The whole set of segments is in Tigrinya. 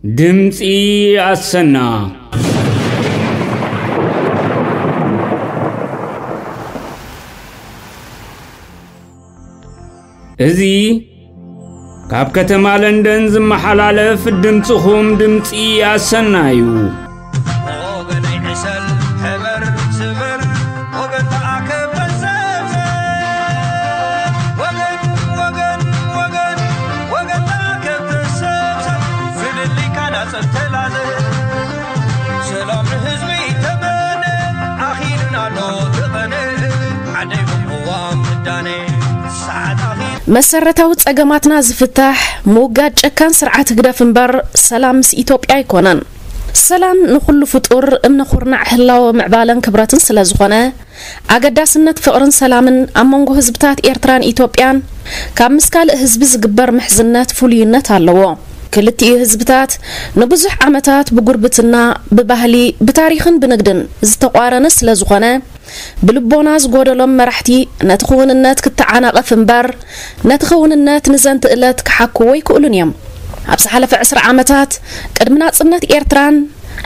ድምፂ ኣሰና። እዚ ካብ ከተማ ለንደን ዝመሓላለፍ ድምፅኹም ድምፂ ኣሰና እዩ። ወገነይ ዕሰል፣ ሕበር፣ ስበር፣ ወገን ተኣከብ፣ ተሰብሰብ። ወገን፣ ወገን፣ ወገን፣ ወገን ተኣከብ፣ ተሰብሰብ። ዝድሊካ ናጽብ ተላዘብ። ሰላም ንህዝቢ ተመነ፣ ኣኺሉና ኣሎ ትቐነ። ዓደይ ቅዋም ምዳነ፣ ሰዓት ኣኺሉ። መሰረታዊ ጸገማትና ዝፍታሕ ምውጋድ ጨካን ስርዓት ህግደፍ እምበር ሰላም ምስ ኢትዮጵያ ኣይኮነን። ሰላም ንኹሉ ፍጡር እምነ ኩርናዕ ህላወ ምዕባለን ክብረትን ስለ ዝኾነ፣ ኣገዳስነት ፍቕርን ሰላምን ኣብ መንጎ ህዝብታት ኤርትራን ኢትዮጵያን ካብ ምስ ካልእ ህዝቢ ዝግበር ምሕዝነት ፍሉይነት ኣለዎ። ክልቲኡ ህዝብታት ንብዙሕ ዓመታት ብጉርብትና፣ ብባህሊ፣ ብታሪኽን ብንግድን ዝተቋረነ ስለ ዝኾነ፣ ብልቦና ዝጎደሎም መራሕቲ ነቲ ክውንነት ክተዓናቐፍ እምበር፣ ነቲ ክውንነት ንዘንትእለት ክሓክዎ ኣይክእሉን እዮም። ኣብ ዝሓለፈ ዕስራ ዓመታት ቅድሚ ናጽነት ኤርትራን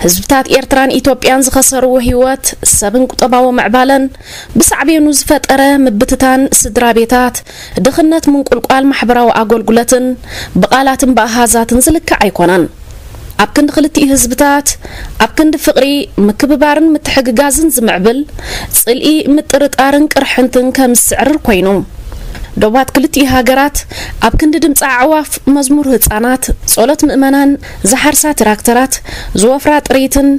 ህዝብታት ኤርትራን ኢትዮጵያን ዝኸሰርዎ ህይወት፣ ሰብን ቁጠባዊ ምዕባለን ብሳዕቤኑ ዝፈጠረ ምብትታን ስድራ ቤታት፣ ድኽነት፣ ምንቁልቋል ማሕበራዊ ኣገልግሎትን ብቓላትን ብኣሃዛትን ዝልካዕ ኣይኮነን። ኣብ ክንዲ ክልቲኡ ህዝብታት፣ ኣብ ክንዲ ፍቕሪ፣ ምክብባርን ምትሕግጋዝን ዝምዕብል፣ ጽልኢ፣ ምጥርጣርን ቅርሕንትን ከም ዝስዕርር ኮይኑ። ዶባት ክልቲኡ ሃገራት ኣብ ክንዲ ድምፂ ኣዕዋፍ፣ መዝሙር ህፃናት፣ ጸሎት ምእመናን፣ ዝሓርሳ ትራክተራት፣ ዝወፍራ ጥሪትን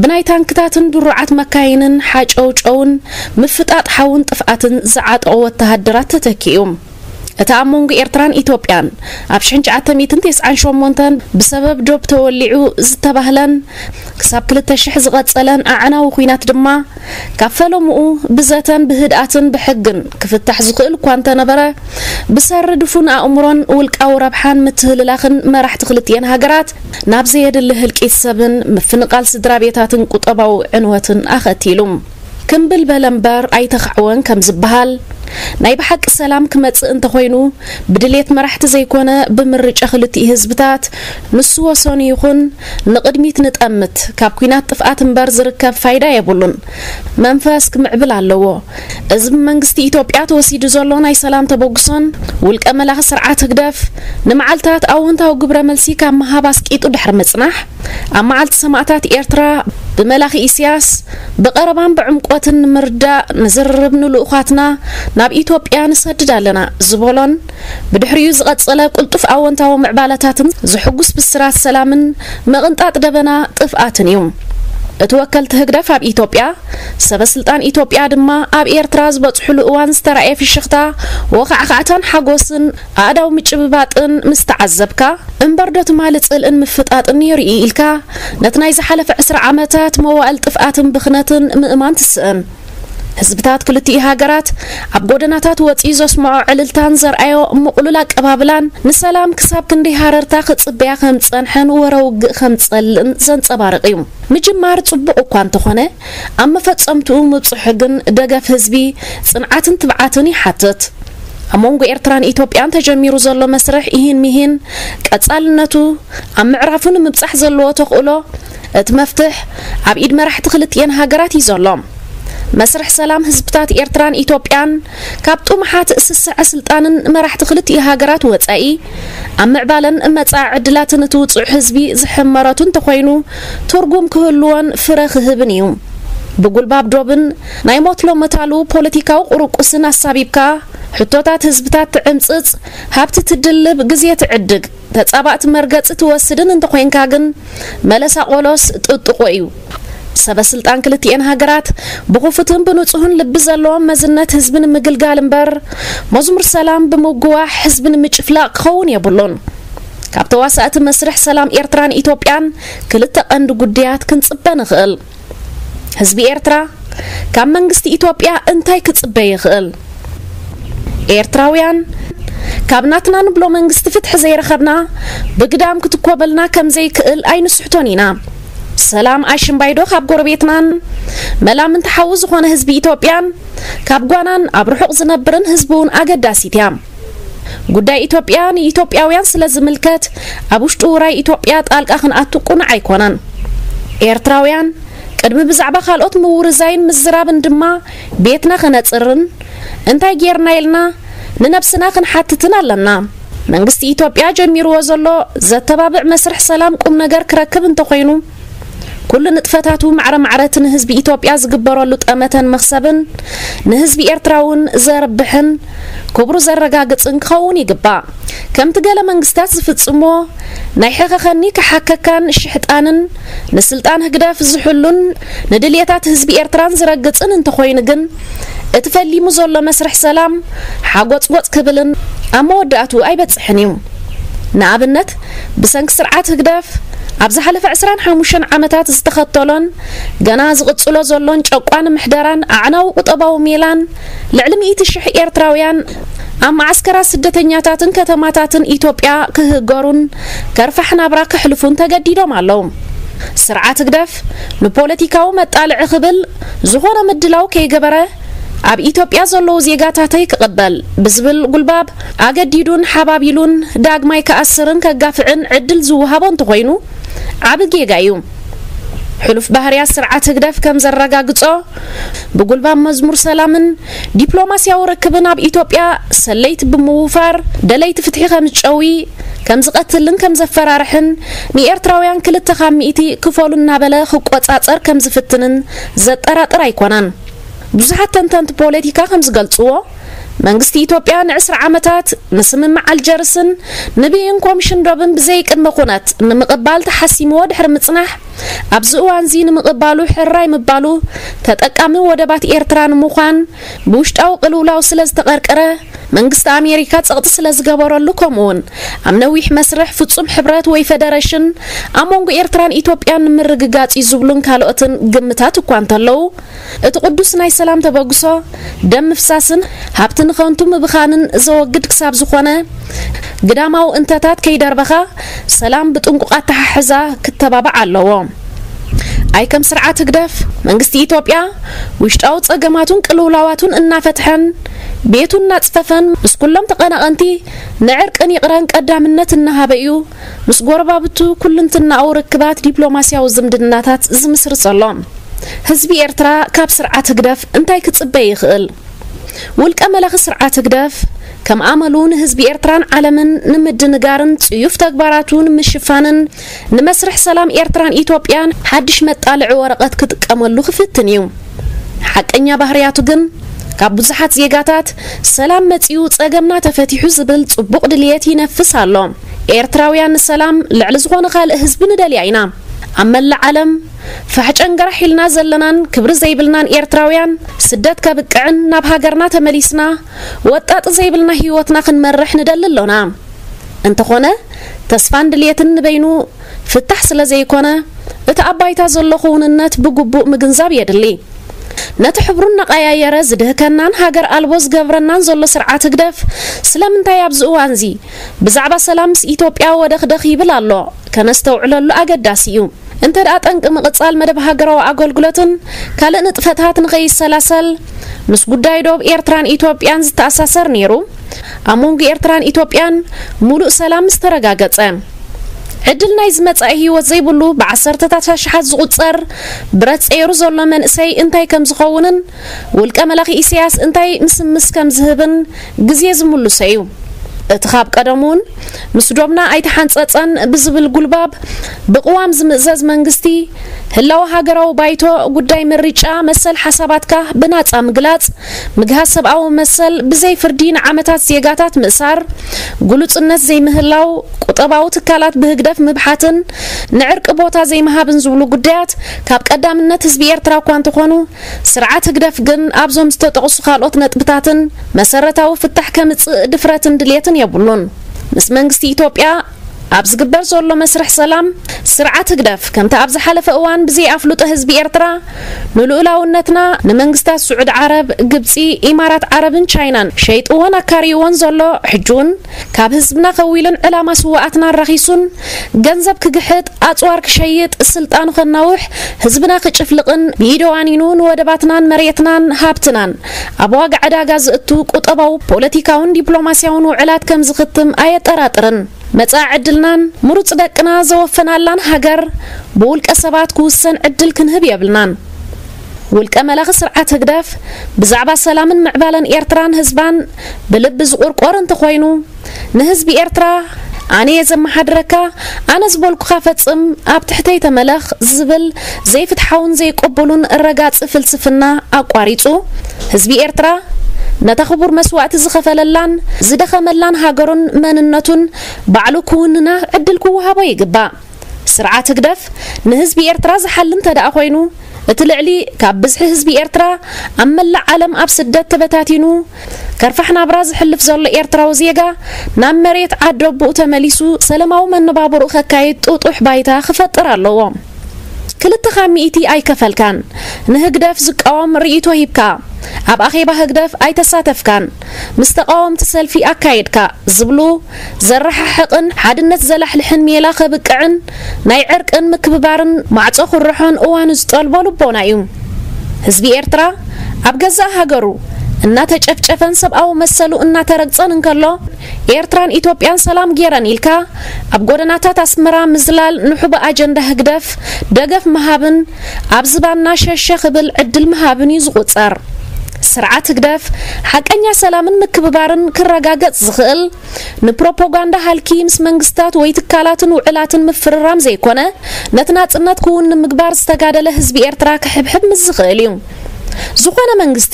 ብናይ ታንክታትን ድሩዓት መካይንን ሓጨውጨውን ምፍጣጥ ሓውን ጥፍኣትን ዝዓጠቑ ወተሃደራት ተተኪኡ። እቲ ኣብ መንጎ ኤርትራን ኢትዮጵያን ኣብ ሽሕን ትሽዓተ ሚእትን ተስዓን ሸሞንተን ብሰበብ ዶብ ተወሊዑ ዝተባህለን ክሳብ ክልተ ሽሕ ዝቐጸለን ኣዕናዊ ኲናት ድማ፣ ካብ ፈለምኡ ብዘተን ብህድኣትን ብሕግን ክፍታሕ ዝኽእል እኳ እንተነበረ፣ ብሰሪ ድፉን ኣእምሮን ውልቃዊ ረብሓን ምትህልላኽን መራሕቲ ክልቲኤን ሃገራት ናብ ዘየድሊ ህልቂት ሰብን ምፍንቓል ስድራ ቤታትን ቁጠባዊ ዕንወትን ኣኸቲሉ። ክምብል በለ እምበር ኣይተኻዕወን ከም ዝበሃል፣ ናይ ብሓቂ ሰላም ክመጽእ እንተኾይኑ፣ ብድሌት መራሕቲ ዘይኮነ፣ ብምርጫ ክልቲኡ ህዝብታት፣ ንሱ ወሰኑ ይኹን፣ ንቕድሚት ንጠምት፣ ካብ ኲናት ጥፍኣት እምበር ዝርከብ ፋይዳ የብሉን። መንፈስ ክምዕብል ኣለዎ። እዚ ብመንግስቲ ኢትዮጵያ ተወሲዱ ዘሎ ናይ ሰላም ተበግሶን ውልቀ መላኺ ስርዓት ህግደፍ ንመዓልታት ኣወንታዊ ግብረ መልሲ ካብ ምሃብ ኣስቂጡ ድሕሪ ምጽናሕ፣ ኣብ መዓልቲ ሰማእታት ኤርትራ ብመላኺ ኢሳያስ ብቐረባን ብዕምቆትን ንምርዳእ ንዝርርብ ንልኡኻትና ናብ ኢትዮጵያ ንሰድድ ኣለና ዝበሎን ብድሕሪኡ ዝቐጸለ ቅልጡፍ ኣወንታዊ ምዕባለታትን ዝሕጉስ ብስራት ሰላምን ምቕንጣጥ ደበና ጥፍኣትን እዩ። እቲ ወከልቲ ህግደፍ ኣብ ኢትዮጵያ፣ ሰበ ስልጣን ኢትዮጵያ ድማ ኣብ ኤርትራ ዝበጽሕሉ እዋን ዝተራእየ ፍሽኽታ፣ ወኻዕኻዕታን ሓጎስን ኣእዳው ምጭብባጥን ምስ ተዓዘብካ፣ እምበር ዶ ትማሊ ጽልእን ምፍጣጥን ነይሩ እዩ ኢልካ፣ ነቲ ናይ ዝሓለፈ ዕስራ ዓመታት መዋእል ጥፍኣትን ብኽነትን ምእማን ትስእን። ህዝብታት ክልቲኡ ሃገራት ኣብ ጎደናታት ወጺኡ ዘስምዖ ዕልልታን ዘርኣዮ ምቕሉል ኣቀባብላን፣ ንሰላም ክሳብ ክንደይ ሃረርታ ክጽበያ ከም ዝጸንሐን ወረ ውግእ ከም ዝጸልእን ዘንጸባርቕ እዩ። ምጅማር ጽቡቕ እኳ እንተኾነ፣ ኣብ መፈጸምትኡ ምብጽሑ ግን ደገፍ ህዝቢ፣ ጽንዓትን ትብዓትን ይሓትት። ኣብ መንጎ ኤርትራን ኢትዮጵያን ተጀሚሩ ዘሎ መስርሕ ኢሂን ሚሂን ቀጻልነቱ ኣብ ምዕራፉ ንምብጻሕ ዘለዎ ተኽእሎ፣ እቲ መፍትሕ ኣብ ኢድ መራሕቲ ክልቲኤን ሃገራት እዩ ዘሎ። መስርሕ ሰላም ህዝብታት ኤርትራን ኢትዮጵያን ካብ ጥሙሓት ስስዐ ስልጣንን መራሕቲ ክልቲኡ ሃገራት ወጻኢ፣ ኣብ ምዕባለን መጻኢ ዕድላትን እቲ ውጹዕ ህዝቢ ዝሕመረቱ እንተኾይኑ፣ ትርጉም ክህልዎን ፍረ ክህብን እዩ። ብጉልባብ ዶብን ናይ ሞት ሎመታሉ ፖለቲካዊ ቁርቁስን ኣሳቢብካ፣ ሕቶታት ህዝብታት ትዕምጽጽ፣ ሃብቲ ትድልብ፣ ግዜ ትዕድግ፣ ተጻባእቲ መርገጺ ትወስድን እንተኾይንካ ግን፣ መለሳ ቆሎስ ጥጥቆ እዩ። ሰበ ስልጣን ክልቲኤን ሃገራት ብኽፉትን ብንጹህን ልቢ ዘለዎም መዝነት ህዝቢ ንምግልጋል እምበር፣ መዝሙር ሰላም ብምጉዋሕ ህዝቢ ንምጭፍላቕ ክኸውን የብሉን። ካብ ተዋሳእቲ መስርሕ ሰላም ኤርትራን ኢትዮጵያን ክልተ ቀንዲ ጉዳያት ክንጽበ ንኽእል። ህዝቢ ኤርትራ ካብ መንግስቲ ኢትዮጵያ እንታይ ክጽበ ይኽእል? ኤርትራውያን ካብ ናትና ንብሎ መንግስቲ ፍትሒ ዘይረኸብና፣ ብግዳም ክትኮበልና ከም ዘይክእል ኣይንስሕቶን ኢና። ሰላም ኣሽምባይዶ ካብ ጎረቤትናን መላምንቲ ሓዊ ዝኾነ ህዝቢ ኢትዮጵያን ካብ ጓናን ኣብ ርሑቕ ዝነብርን ህዝቢ እውን ኣገዳሲት እያ። ጉዳይ ኢትዮጵያ ንኢትዮጵያውያን ስለ ዝምልከት፣ ኣብ ውሽጡ ውራይ ኢትዮጵያ ጣልቃ ክንኣቱ ቅኑዕ ኣይኮነን። ኤርትራውያን፣ ቅድሚ ብዛዕባ ካልኦት ምውርዛይን ምዝራብን ድማ፣ ቤትና ከነጽርን፣ እንታይ ጌርና ኢልና ንነብስና ክንሓትትን ኣለና። መንግስቲ ኢትዮጵያ ጀሚርዎ ዘሎ ዘተባብዕ መስርሕ ሰላም ቁም ነገር ክረክብ እንተኾይኑ፣ ኩሉ ንጥፈታቱ ማዕረ ማዕረ እቲ ንህዝቢ ኢትዮጵያ ዝግበረሉ ጠመተን መኽሰብን፣ ንህዝቢ ኤርትራ እውን ዘርብሕን ክብሩ ዘረጋግጽን ክኸውን ይግባእ። ከምቲ ገለ መንግስታት ዝፍጽሞ፣ ናይ ሕኸኸኒ ክሓከካን ሽሕጣንን፣ ንስልጣን ህግደፍ ዝሕሉን ንድልየታት ህዝቢ ኤርትራን ዝረግጽን እንተኾይኑ ግን፣ እቲ ፈሊሙ ዘሎ መስርሕ ሰላም ሓጎጽጎጽ ክብልን ኣብ መወዳእቱ ኣይበጽሕን እዩ። ንኣብነት፣ ብሰንኪ ስርዓት ህግደፍ ኣብ ዝሓለፈ ዕስራን ሓሙሽተን ዓመታት ዝተኸተሎን ገና ዝቕጽሎ ዘሎን ጨቋኒ ምሕደራን ኣዕናዊ ቁጠባዊ ሜላን፣ ልዕሊ ሚእቲ ሽሕ ኤርትራውያን ኣብ መዓስከራት ስደተኛታትን ከተማታትን ኢትዮጵያ ክህገሩን ከርፋሕ ናብራ ከሕልፉን ተገዲዶም ኣለዉ። ስርዓት ህግደፍ ንፖለቲካዊ መጣልዒ ክብል ዝኾነ ምድላው ከይገበረ፣ ኣብ ኢትዮጵያ ዘለዉ ዜጋታተይ ክቕበል ብዝብል ጉልባብ ኣገዲዱን ሓባቢሉን ዳግማይ ክኣስርን ከጋፍዕን ዕድል ዝወሃቦ እንተኾይኑ፣ ዓቢ ጌጋ እዩ። ሕሉፍ ባህርያት ስርዓት ህግደፍ ከም ዘረጋግጾ፣ ብጉልባብ መዝሙር ሰላምን ዲፕሎማስያዊ ርክብን ኣብ ኢትዮጵያ ሰለይቲ ብምውፋር፣ ደለይቲ ፍትሒ ከም ዝጨዊ፣ ከም ዝቐትልን ከም ዘፈራርሕን፣ ንኤርትራውያን ክልተ ካብ ሚእቲ ክፈሉ እናበለ ክቆጻጸር ከም ዝፍትንን ዘጠራጥር ኣይኮነን። ብዙሓት ተንተንቲ ፖለቲካ ከም ዝገልጽዎ፣ መንግስቲ ኢትዮጵያ ንዕስራ ዓመታት ንስምምዕ ኣልጀርስን ንብይን ኮሚሽን ዶብን ብዘይ ቅድመ ኩነት ንምቕባል ተሓሲምዎ ድሕሪ ምጽናሕ፣ ኣብዚ እዋንዚ ንምቕባሉ ሕራይ ምባሉ፣ ተጠቃሚ ወደባት ኤርትራ ንምዃን ብውሽጣዊ ቅልውላው ስለ ዝተቐርቀረ፣ መንግስቲ ኣሜሪካ ጸቕጢ ስለ ዝገበረሉ፣ ከምኡውን ኣብ ነዊሕ መስርሕ ፍጹም ሕብረት ወይ ፈደረሽን ኣብ መንጎ ኤርትራን ኢትዮጵያን ንምርግጋጽ እዩ ዝብሉን ካልኦትን ግምታት እኳ እንተለዉ፣ እቲ ቅዱስ ናይ ሰላም ተበግሶ፣ ደም ምፍሳስን ሃብቲ ንኸንቱ ምብኻንን ዘወግድ ክሳብ ዝኾነ፣ ግዳማዊ እንተታት ከይደርበኻ፣ ሰላም ብጥንቁቕ ኣተሓሕዛ ክተባባዕ ኣለዎ። ኣይ ከም ስርዓት ህግደፍ፣ መንግስቲ ኢትዮጵያ ውሽጣዊ ጸገማቱን ቅልውላዋቱን እናፈትሐን ቤቱ እናጽፈፈን፣ ምስ ኩሎም ተቐናቐንቲ ንዕርቅን ይቕረን ቀዳምነት እናሃበ እዩ ምስ ጎረባብቱ ኩልንትናዊ ርክባት ዲፕሎማስያዊ ዝምድናታት ዝምስርት ዘሎ። ህዝቢ ኤርትራ ካብ ስርዓት ህግደፍ እንታይ ክጽበ ይኽእል? ውልቀ መላኺ ስርዓት ህግደፍ ከም ኣመሉ ንህዝቢ ኤርትራን ዓለምን ንምድንጋርን ጽዩፍ ተግባራቱ ንምሽፋንን ንመስርሕ ሰላም ኤርትራን ኢትዮጵያን ሓድሽ መጣልዒ ወረቐት ክጥቀመሉ ክፍትን እዩ። ሓቀኛ ባህርያቱ ግን ካብ ብዙሓት ዜጋታት ሰላም መጺኡ ጸገምና ተፈቲሑ ዝብል ጽቡቕ ድልየት ይነፍስ ኣሎ። ኤርትራውያን ንሰላም ልዕሊ ዝኾነ ካልእ ህዝቢ ንደልያ ኢና። ኣብ መላእ ዓለም ፋሕ ጨንገራሕ ኢልና ዘለናን ክብሪ ዘይብልናን ኤርትራውያን፣ ስደት ከብቅዕን ናብ ሃገርና ተመሊስና ወጣጢ ዘይብልና ህይወትና ክንመርሕ ንደሊ ኣሎና። እንተኾነ፣ ተስፋን ድልየትን ንበይኑ ፍታሕ ስለ ዘይኮነ፣ እቲ ኣብ ባይታ ዘሎ ክውንነት ብግቡእ ምግንዛብ የድሊ። ነቲ ሕብሩ እናቐያየረ ዝድህከናን ሃገር ኣልቦ ዝገብረናን ዘሎ ስርዓት ህግደፍ፣ ስለምንታይ ኣብዚ እዋንዚ ብዛዕባ ሰላም ምስ ኢትዮጵያ ወደኽደኽ ይብል ኣሎ? ከነስተውዕለሉ ኣገዳሲ እዩ። እንተ ደኣ ጠንቂ ምቕጻል መደብ ሃገራዊ ኣገልግሎትን ካልእ ንጥፈታት ንኸይሰላሰል፣ ምስ ጉዳይ ዶብ ኤርትራን ኢትዮጵያን ዝተኣሳሰር ነይሩ፣ ኣብ መንጎ ኤርትራን ኢትዮጵያን ሙሉእ ሰላም ምስ ተረጋገጸ፣ ዕድል ናይ ዝመጻኢ ህይወት ዘይብሉ ብዓሰርተታት ኣሽሓት ዝቑጸር ብረት ጸይሩ ዘሎ መንእሰይ እንታይ ከም ዝኸውንን ውልቀ መላኺ ኢሳያስ እንታይ ምስምስ ከም ዝህብን ግዜ ዝምልሶ እዩ። እቲ ካብ ቀደም እውን ምስ ዶብና ኣይተሓንጸጸን ብዝብል ጉልባብ ብቅዋም ዝምእዘዝ መንግስቲ፣ ህላወ ሃገራዊ ባይቶ፣ ጉዳይ ምርጫ፣ መሰል ሓሳባትካ ብናጻ ምግላጽ፣ ምግሃስ ሰብኣዊ መሰል፣ ብዘይ ፍርዲ ንዓመታት ዜጋታት ምእሳር፣ ግሉጽነት ዘይምህላው፣ ቁጠባዊ ትካላት ብህግደፍ ምብሓትን ንዕርቂ ቦታ ዘይምሃብን ዝብሉ ጉዳያት ካብ ቀዳምነት ህዝቢ ኤርትራ እኳ እንተኾኑ፣ ስርዓት ህግደፍ ግን ኣብዞም ዝተጠቕሱ ካልኦት ነጥብታትን መሰረታዊ ፍታሕ ከምጽእ ድፍረትን ድልየትን የብሉን። ምስ መንግስቲ ኢትዮጵያ ኣብ ዝግበር ዘሎ መስርሕ ሰላም፣ ስርዓት ህግደፍ ከምቲ ኣብ ዝሓለፈ እዋን ብዘይኣፍልጦ ህዝቢ ኤርትራ ንልኡላውነትና ንመንግስታት ስዑድ ዓረብ፣ ግብጺ፣ ኢማራት ዓረብን ቻይናን ሸይጥዎን ኣካርይዎን ዘሎ፣ ሕጂ እውን ካብ ህዝብና ከዊሉን ዕላማ ስውኣትና ኣራኺሱን ገንዘብ ክግሕጥ፣ ኣጽዋር ክሸይጥ፣ ስልጣኑ ከናውሕ፣ ህዝብና ክጭፍልቕን ብኢዱ ዋኒኑ ንወደባትናን መሬትናን ሃብትናን ኣብ ዋጋ ዕዳጋ ዝእቱ ቁጠባዊ፣ ፖለቲካውን ዲፕሎማስያውን ውዕላት ከም ዝኽትም ኣየጠራጥርን። መጻኢ ዕድልናን ምሩጽ ደቅና ዘወፈናላን ሃገር ብውልቀ ሰባት ክውሰን ዕድል ክንህብ የብልናን። ውልቀ መላኺ ስርዓት ህግደፍ ብዛዕባ ሰላምን ምዕባለን ኤርትራን ህዝባን ብልቢ ዝቑርቆር እንተኾይኑ፣ ንህዝቢ ኤርትራ ኣነ እየ ዘመሓድረካ፣ ኣነ ዝበልኩኻ ፈጽም፣ ኣብ ትሕተይ ተመለኽ ዝብል ዘይፍትሓውን ዘይቅቡሉን ረጋጺ ፍልስፍና ኣቋሪጹ፣ ህዝቢ ኤርትራ ነታ ክቡር መስዋእቲ ዝኸፈለላን ዝደኸመላን ሃገሩን መንነቱን ባዕሉ ክውንና ዕድል ክወሃቦ ይግባእ። ስርዓት ህግደፍ ንህዝቢ ኤርትራ ዝሓሊ እንተ ደኣ ኮይኑ፣ እቲ ልዕሊ ካብ ብዝሒ ህዝቢ ኤርትራ ኣብ መላእ ዓለም ኣብ ስደት ተበታቲኑ ከርፋሕ ናብራ ዝሕልፍ ዘሎ ኤርትራዊ ዜጋ ናብ መሬት ዓዲ ኣቦኡ ተመሊሱ ሰላማዊ መነባብርኡ ከካይድ ጥጡሕ ባይታ ክፈጥር ኣለዎ። ክልተ ካብ ሚእቲ ኣይከፈልካን፣ ንህግደፍ ዝቃወም ርእይቶ ሂብካ፣ ኣብ ኣኼባ ህግደፍ ኣይተሳተፍካን፣ ምስ ተቃወምቲ ሰልፊ ኣካየድካ ዝብሉ ዘረሓሕቕን ሓድነት ዘላሕልሕን ሜላ ከብቅዕን ናይ ዕርቅን ምክብባርን ማዕጾ ክርሖን እዋኑ ዝጠልቦ ልቦና እዩ። ህዝቢ ኤርትራ ኣብ ገዛእ ሃገሩ እናተጨፍጨፈን ሰብኣዊ መሰሉ እናተረግጸን እንከሎ፣ ኤርትራን ኢትዮጵያን ሰላም ጌረን ኢልካ ኣብ ጎደናታት ኣስመራ ምዝላል ንሕቡእ ኣጀንዳ ህግደፍ ደገፍ ምሃብን ኣብ ዝባንና ሸሸ ክብል ዕድል ምሃብን እዩ ዝቑጸር። ስርዓት ህግደፍ ሓቀኛ ሰላምን ምክብባርን ክረጋገጽ ዝኽእል ንፕሮፓጋንዳ ሃልኪ ምስ መንግስታት ወይ ትካላትን ውዕላትን ምፍርራም ዘይኮነ፣ ነቲ ናጽነት ክውን ንምግባር ዝተጋደለ ህዝቢ ኤርትራ ክሕብሕብ ምስ ዝኽእል እዩ። ዝኾነ መንግስቲ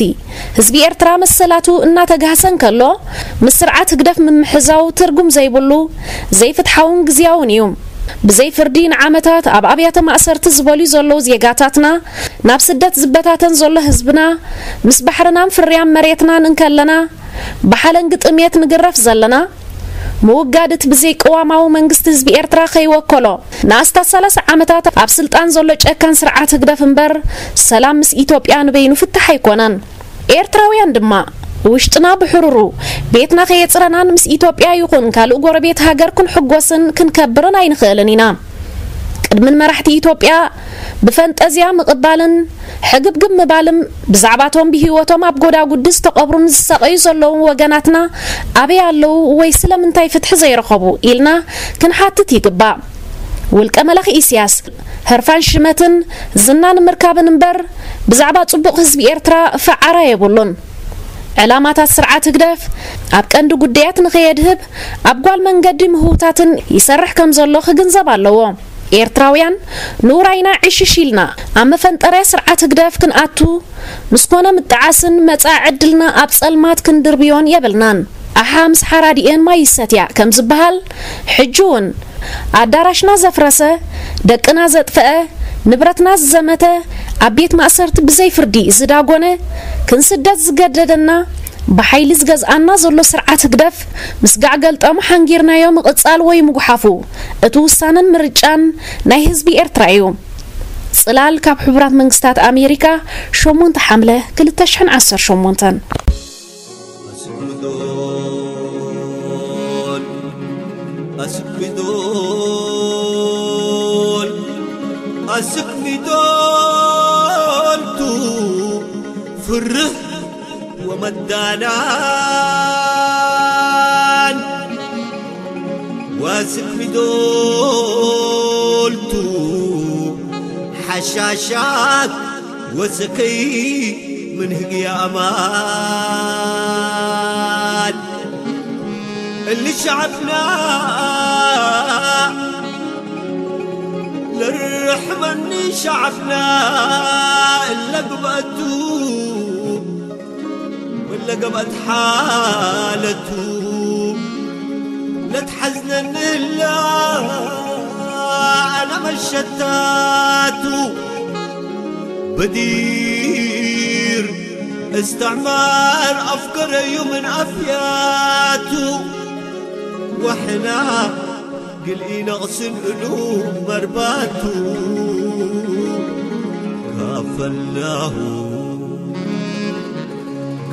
ህዝቢ ኤርትራ መሰላቱ እናተጋህሰ እንከሎ፣ ምስ ስርዓት ህግደፍ ምምሕዛው ትርጉም ዘይብሉ፣ ዘይፍትሓውን ግዝያውን እዩ። ብዘይ ፍርዲ ንዓመታት ኣብ ኣብያተ ማእሰርቲ ዝበልዩ ዘለዉ ዜጋታትና፣ ናብ ስደት ዝበታተን ዘሎ ህዝብና፣ ምስ ባሕርናን ፍርያም መሬትናን እንከለና፣ ብሓለንጊ ጥሜት ንግረፍ ዘለና፣ ምውጋድ እቲ ብዘይ ቅዋማዊ መንግስቲ ህዝቢ ኤርትራ ከይወከሎ፣ ንኣስታት ሰላሳ ዓመታት ኣብ ስልጣን ዘሎ ጨካን ስርዓት ህግደፍ እምበር፣ ሰላም ምስ ኢትዮጵያ ንበይኑ ፍታሕ ኣይኮነን። ኤርትራውያን ድማ፣ ውሽጥና ብሕሩሩ፣ ቤትና ከየጽረናን ምስ ኢትዮጵያ ይኹን ካልእ ጎረቤት ሃገር ክንሕጎስን ክንከብርን ኣይንኽእልን ኢና። ቅድሚ ንመራሕቲ ኢትዮጵያ ብፈንጠዝያ ምቕባልን ሕግብግብ ምባልን፣ ብዛዕባቶም ብህይወቶም ኣብ ጎዳጉዲ ዝተቐብሩን ዝሳቐዩ ዘለዉ ወገናትና ኣበይ ኣለዉ ወይ ስለምንታይ ፍትሒ ዘይረኸቡ ኢልና ክንሓትት ይግባእ። ውልቀ መላኺ ኢሳያስ ህርፋን ሽመትን ዝናን ምርካብን እምበር፣ ብዛዕባ ጽቡቕ ህዝቢ ኤርትራ ፈዓራ የብሉን። ዕላማታት ስርዓት ህግደፍ ኣብ ቀንዲ ጉዳያት ንኸየድህብ ኣብ ጓል መንገዲ ምህውታትን ይሰርሕ ከም ዘሎ ክግንዘብ ኣለዎ። ኤርትራውያን ንውራይና ዕሽሽ ኢልና ኣብ መፈንጠርያ ስርዓት ህግደፍ ክንኣቱ፣ ምስ ኮነ ምጥዓስን መጻኢ ዕድልና ኣብ ጸልማት ክንድርብዮን የብልናን። ኣሓ ምስ ሓራዲኤን ማይ ይሰትያ ከም ዝበሃል፣ ሕጂ እውን ኣዳራሽና ዘፍረሰ፣ ደቅና ዘጥፈአ፣ ንብረትና ዝዘመተ፣ ኣብ ቤት ማእሰርቲ ብዘይ ፍርዲ ዝዳጎነ፣ ክንስደድ ዝገደደና፣ ብሓይሊ ዝገዝኣና ዘሎ ስርዓት ህግደፍ፣ ምስ ጋዕ ገልጠሙ ሓንጊርናዮ ምቕጻል ወይ ምጉሓፉ፣ እቲ ውሳነን ምርጫን ናይ ህዝቢ ኤርትራ እዩ። ጽላል ካብ ሕቡራት መንግስታት ኣሜሪካ፣ ሸሞንተ ሓምለ ክልተ ሽሕን ዓሰርተ ሸሞንተን። ኣስክሚዶል፣ ኣስክሚዶል፣ ኣስክሚዶል ቱ ፍርህ ወመዳናን ወስክሚዶል ቱ ሓሻሻት ወሰከይ ምን ህግያ ኣማል እሊ ሸዓብና ለርሕመኒ ሸዓብና እለ ግብኣቱ ወለ ገብአት ሓለቱ ለትሐዝነኒ እላ ኣነ መሸታቱ በዲር እስትዕማር ኣፍከረዩ ምን ኣፍያቱ ወሕና ኢነቕስን እሉ መርባቱ ካፈልናሁ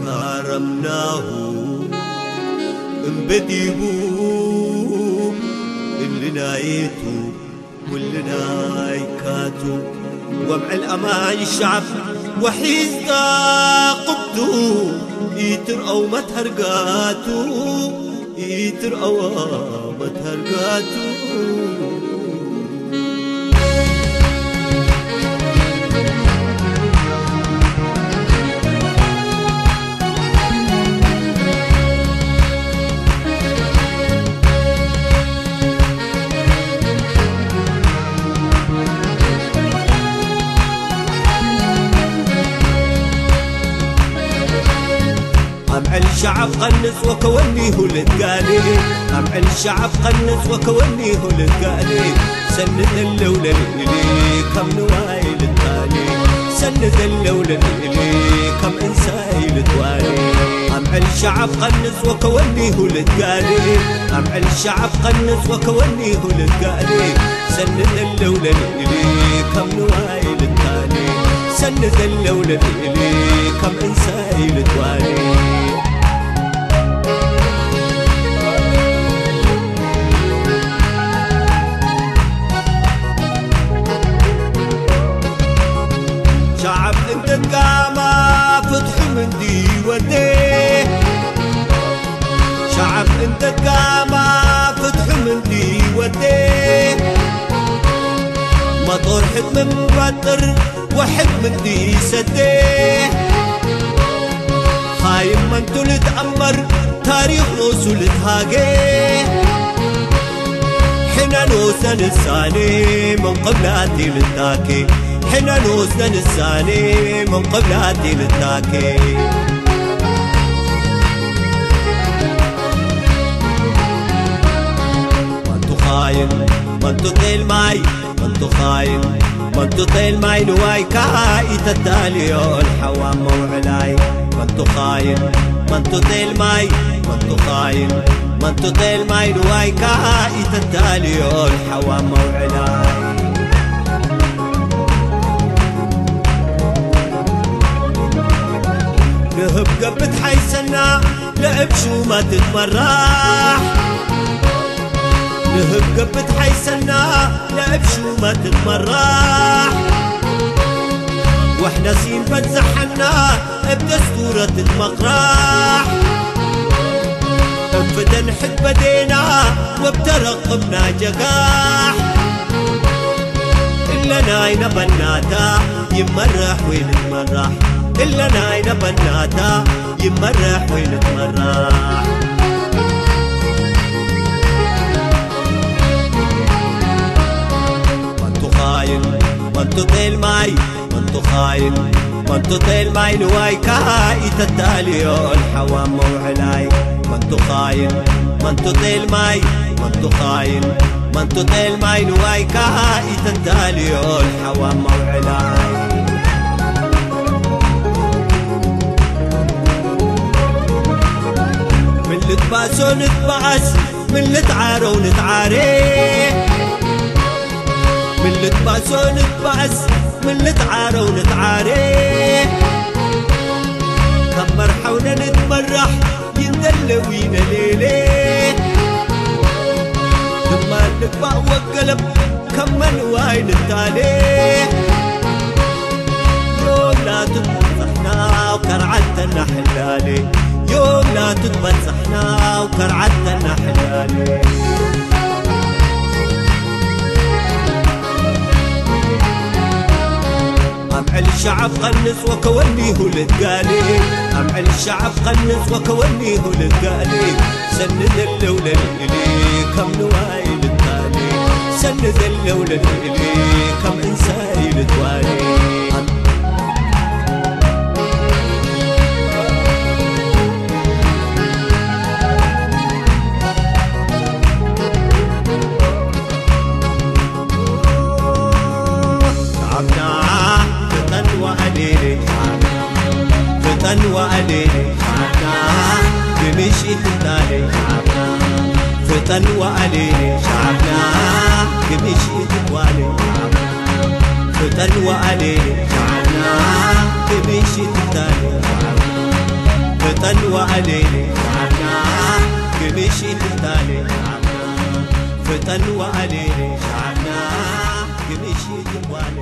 ካረምናሁ እምበዲቡ እልናየቱ ውልናይ ካቱ ወምዕል ኣማን ሻብ ወሒዝካ ቁብቱ ኢትርአው መትሃርጋቱ ኢትርአው መትሃርጋቱ أمعل شعب قنص وكوني هو القالي أمعل شعب قنص وكوني هو القالي سند اللولة لإلي كم نواي للتالي سند اللولة لإلي كم إنساي لتوالي أمعل شعب قنص وكوني هو القالي أمعل شعب قنص وكوني هو القالي سند اللولة لإلي كم نواي للتالي سند اللولة لإلي كم إنساي لتوالي شعب انت قاما فتح من دي ودي شعب انت قاما فتح من دي ودي مطور حد من بطر وحد من دي سدي خايم من تلت أمر تاريخ وصول تهاجي حنا نوسنا نساني من قبلاتي للتاكي حنا نوسنا نساني من قبلاتي للتاكي من تخاين من تطيل ماي من تخاين من تطيل ماي نواي كاي تتاليو الحوام موعلاي من تخاين من تطيل ماي من تخاين من تطيل ماي نواي كاي تتاليو الحوام موعلاي نهب قبت حيسنا لعب شو ما تتمرح نهب قبت حيسنا لعب شو ما تتمرح واحنا سين بتزحنا بدستورة المقرح انفتن حد بدينا وبترقبنا جقاح إلا ناينا بناتا يمرح وين تمرح إلا ناينا بناتا يمرح وين تمرح من تخاين من تطيل ماي من تخاين من تطيل ماي نواي كاي تتاليو الحوام موعلاي من تخاين من تطيل ماي من تخاين من تطيل ماي نواي كاي تتاليو الحوام موعلاي من لتباسو نتباس من لتعارو نتعاري من لتباسو نتباس من لتعارو نتعاري كم مرحونا نتمرح يندلوينا ليلي ثم نتبع وقلب كم من واين التالي يوم لا تتبصحنا وكرعتنا حلالي يوم لا تتبصحنا وكرعتنا حلالي أمعل الشعب قنص وكوني هو للقالي أمعل الشعب قنص وكوني هو للقالي سند اللولة لإلي كم نواي للتالي سند اللولة لإلي كم إنساي لتوالي شعبنا فتن وأليلي شعبنا فتن وأليلي شعبنا بمشي تتالي شعبنا ፍጠን ወኣሌ ሻዕብና ክምሽት ጓል ፍጠን ወኣሌ ሻዕብና ክምሽት ታለ ፍጠን ወኣሌ ሻዕብና ክምሽት ታለ ፍጠን ወኣሌ ሻዕብና ክምሽት ጓል